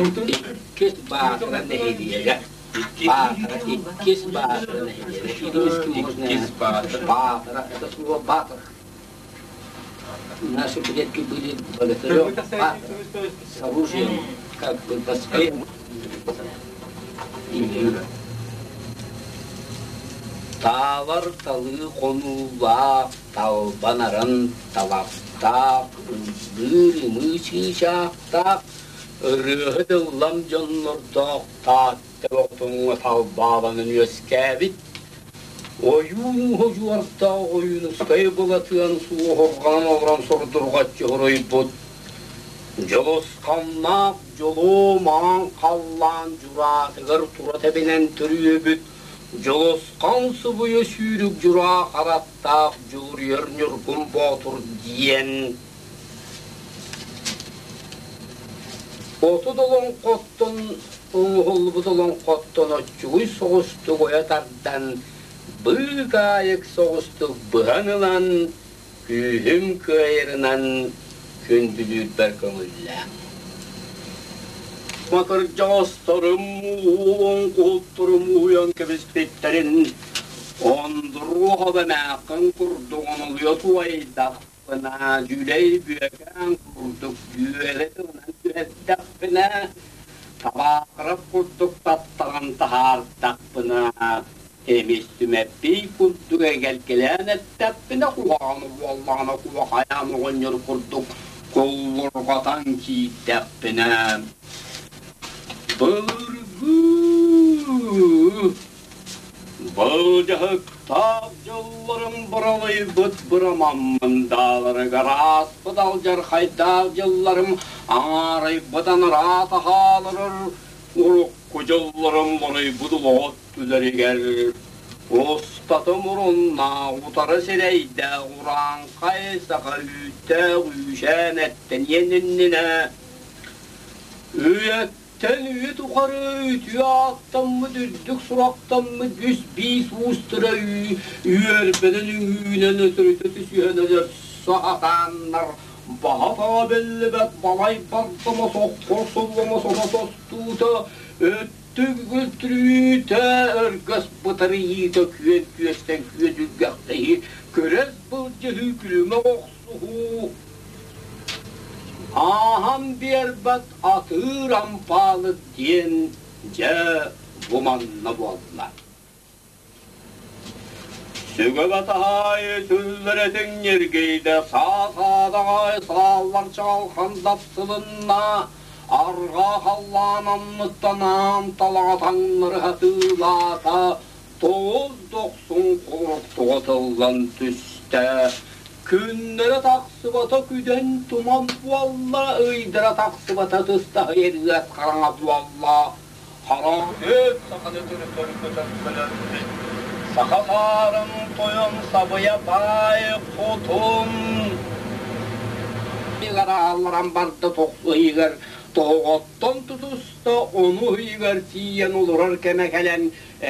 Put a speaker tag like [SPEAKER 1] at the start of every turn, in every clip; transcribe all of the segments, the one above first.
[SPEAKER 1] Иккис Баатара нэһилиэгэ. Баатара, Иккис Баатара нэһилиэгэ.
[SPEAKER 2] Иккис Баатара.
[SPEAKER 1] Баатара, это слово Баатар. Наши предки были богатырем Баатара, с оружием, как бы доспех. Таалар талыы хонуулаах, талбанаран талахтаах, ыллыыр ымыы чыычаахтаах, ырыаһыт ыллам дьоннордоох Таатта оҕотуҥҥа талбааланан үөскээбит, ойуун уһудьуордаах Ойуунускай Былатыан суоһурҕанан олорон сурдурҕаччы суруйбут Дьулусханнаах дьолуо маҥан халлаан дьураатыгар тура тэбинэн төрүөбүт Дьулусхан субуйа сүүрүк дьураа харахтаах Дьулуруйар Ньургун Боотур диэн 30 олоҥхоттон оҥоһуллубут олоҥхоттон оччугуй соҕустук ойо тардан, быыкаайык соҕустук быһан ылан, күүһүм кыайарынан күндүлүүрбэр көҥүллээх. Кырдьаҕастарым уолуҥ-куһутторум уһуйан кэбиспиттэрин Ондуруоһаба эмээххин курдук онолуйа туойдахпына, дьүлэй бүөкээн курдук дьүөрэ тылынан түһэрдэхпинэ, табаахырап курдук таптаҕын таһаардахпына, Эмис Түмэппий курдук эгэлгэлээн эттэхпинэ, куһаҕаны буоллаҕына куохайаан оҕонньор курдук куллурҕатан киирдэхпинэ, былыргы былдьаһыктаах дьылларым быралыйбыт бырамаммын дааларыгар ааспыт алдьархайдаах дьылларым аҥаарыйбыт анараа таһааларар урукку дьылларым ларыйбыт олоҕот Түлэригэр устата муруннаах, утары сирэйдээх урааҥхай саха үүттээх үүсээн эттэниэн иннинэ үйэттэн үйэ тухары үтүө ааттаммыт, үрдүк сурахтаммыт үс биис уустара үөрбэнэн үҥүүнэн өтөрүтэ түсүһэн өлөрсө сатааннар баһа-таҕа биллибэт балай бардама соххор суллама сото тостуута Түгүлтрүүтэ өргөс бытарыйыыта күөн күөстэн күөдүлгэхтэһии, күрэс былдьаһыы күлүмэх охсуһуу, ааһан биэрбэт атыыр ампаалык диэн дьэ бу манна буолла. Сүгэ-батаһаайы сүллэрэтиҥ ньиргийдэ, саа-саадаҕай сааллар чаҕылхан дапсылынна, арҕаа халлаан анныттан аан талаҕа таҥнары сатыылаата, тоҕус дохсун курук тоҕо тыллан түстэ. Күннэрэ тахсыбата күдэн туман буолла, ыйдара тахсыбата тыстаһыйар ыас хараҥа буолла. Хараҥа саханы төрүт көтөр Саха саарын тойон сабыйа баай хотун Аалларан барда тохсу ыйыгар тоһоҕоттон тутуста ону ыйыгар тиийэн олорор кэмэ кэлэн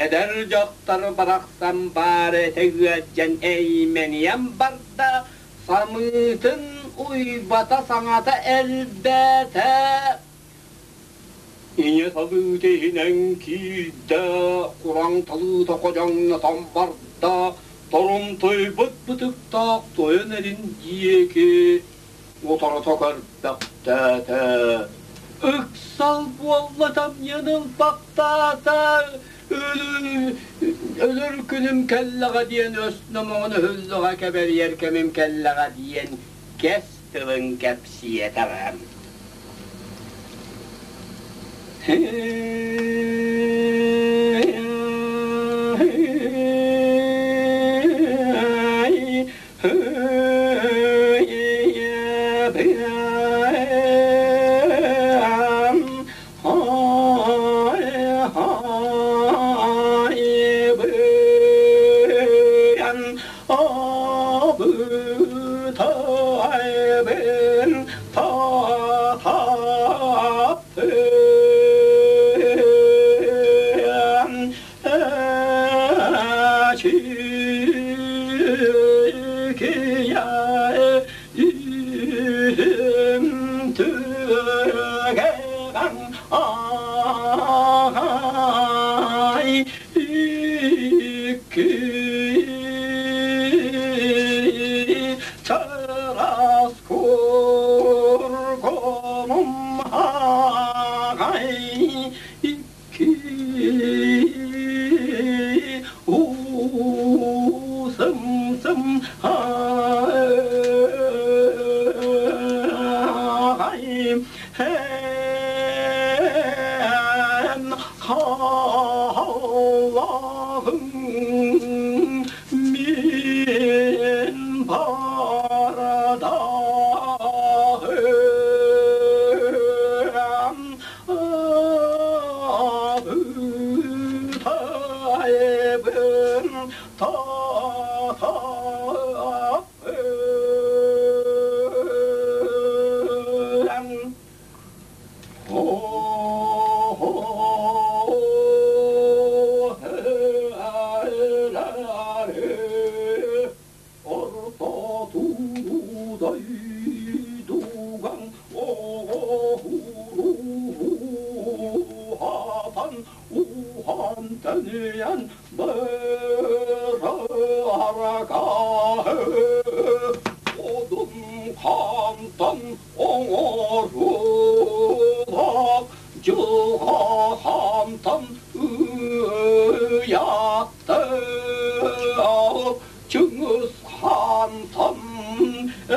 [SPEAKER 1] эдэр дьахтар барахсан баар этэ ыаддьан эймэнийэн барда самыытын уйбата саҥата элбээтэ. Ийэ талыыта иһинэн киирдэ, кураҥ талыыта ходьоҥнотон барда, торумтуйбут бытыктаах тойон эрин диэки утарыта көрбөхтөөтө. Ыксал буолла тамньан ылбахтаата, өлөр күнүм кэллэҕэ диэн өс номоҕун өһүллэҕэ кэбэрийэр кэмим кэллэҕэ диэн кэс тылын кэпсиэтэҕэ. Эн халлааһын мин бардаһым Абытайбын Орто дойдуган оҕоһуруһаатан уһаан тэнийэн быраракаһы одун хантан оҥоруулаах дьылҕа хантан ыйааттаах Чыҥыс хаантан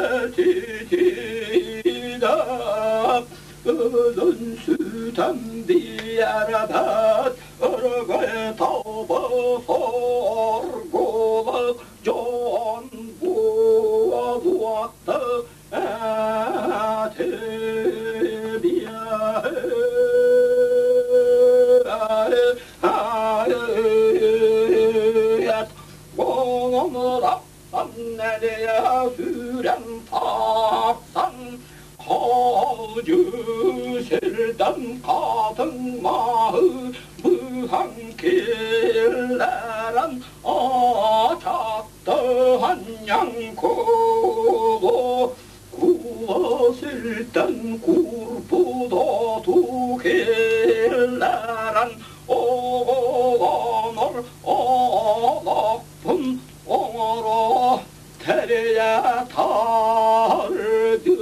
[SPEAKER 1] этитиилээх өлөн сүтэн биэрбэт өрөгөй талба соргулах дьон буолуохта Сүүрэн тахсан халдьы сирдэн хатыҥ маһы быһан киллэрэн ачаттыһан ньаҥкулу кула сиртэн курбудоту киллэрэн оҕолонор олохпун оҥоро тэрийэ тардыы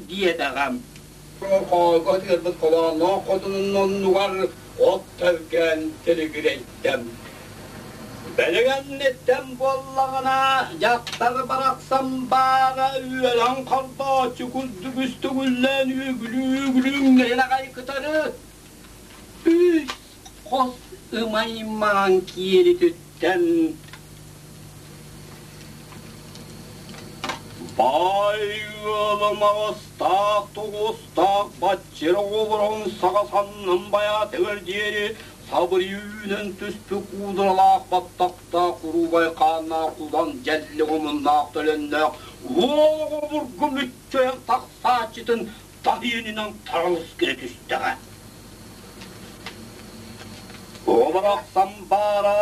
[SPEAKER 1] диэтэҕим. Хоойго тыырбыт холоонноох хотунун оннугар от тэлгээн тилигирэйдэм. Бэлигэнниттэн буоллаҕына, дьахтар барахсан баара үөрэн холбооччу курдук үс төгүллээн үөгүлүү-үөгүлүү аҕай кытары үс хос ымай маҥан киэлититтэн баай ыалым аҕыстаах тоҕустаах баччыр оҕолорун саҕа саннын байаатыгар диэри Сабыр үүнэн түспүт куудуралаах баттахтаах куруубай хааннаах кулан дьэллик омуннаах төлөннөөх уол оҕо мүччүйэн тахсааччытын тас иэнинэн таралыс гына түстэҕэ. Оҕо барахсан баара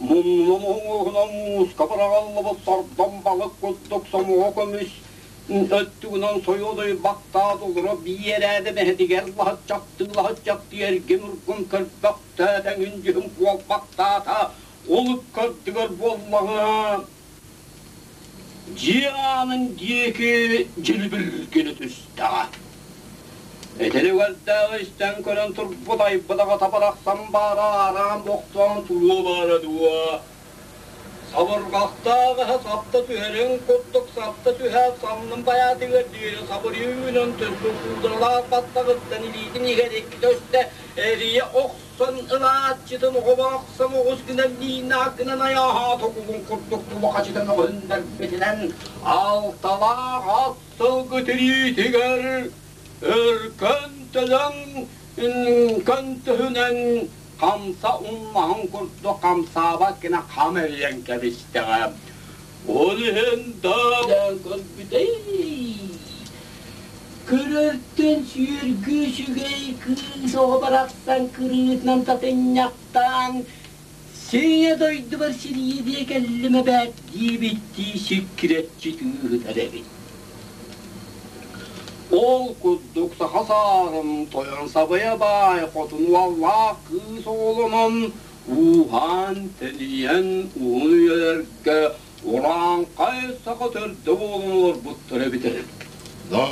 [SPEAKER 1] муннун уҥуоҕунан мууска быраҕыллыбыт сордоҥ балык курдук сомоҕо көмүс өттүгүнэн сойуодуй баттаат олоро биэрээдэ бэһэтигэр лаһыччахтыы-лаһыччахтыы эргим-ургум көрбөхтөөтө эҥин-дьүһүн буолбахтаата ол ыккардыгар буоллаҕына дьиэ аанын диэки дьилбир гына түстэҕэ. Этэригэрдээх истэн көрөн турбут айбыт аҕата барахсан баара аараан бохтоон туруо баара дуо? Сабырҕахтаах эһэ сапта түһэрин курдук сапта түһээт саннын байаатыгар диэри сабырыынан төссө куударалаах баттаҕыттан илиитин иһэр иккитэ үстэ эрийэ охсон ылааччытын оҕо барахсан оҕус гынан мииннаах гынан айааһаат окулун курдук тулахачытан өһүннэрбитинэн алталаах ат сылгы тириитигэр өркөн төлөҥ көнтөһүнэн хамса умнаһын курдук хамсаабат гына хам эрийэн кэбистэҕэ. Ол иһин да көрбүтэй көрөртөн сүөргү үчүгэй кыыс оҕо барахсан кырыытынан татынньахтаан сиҥэ дойдубар сириэдийэ кэллим эбээт диэбиттии сиккирэччи тыыһытар эбит. Ол курдук саха саарын тойон сабыйа баай хотун уоллаах кыыс оҕолонон ууһаан-тэнийэн уһун үйэлэргэ урааҥхай саха төрдө буолан олорбуттар эбитэ.
[SPEAKER 3] Да.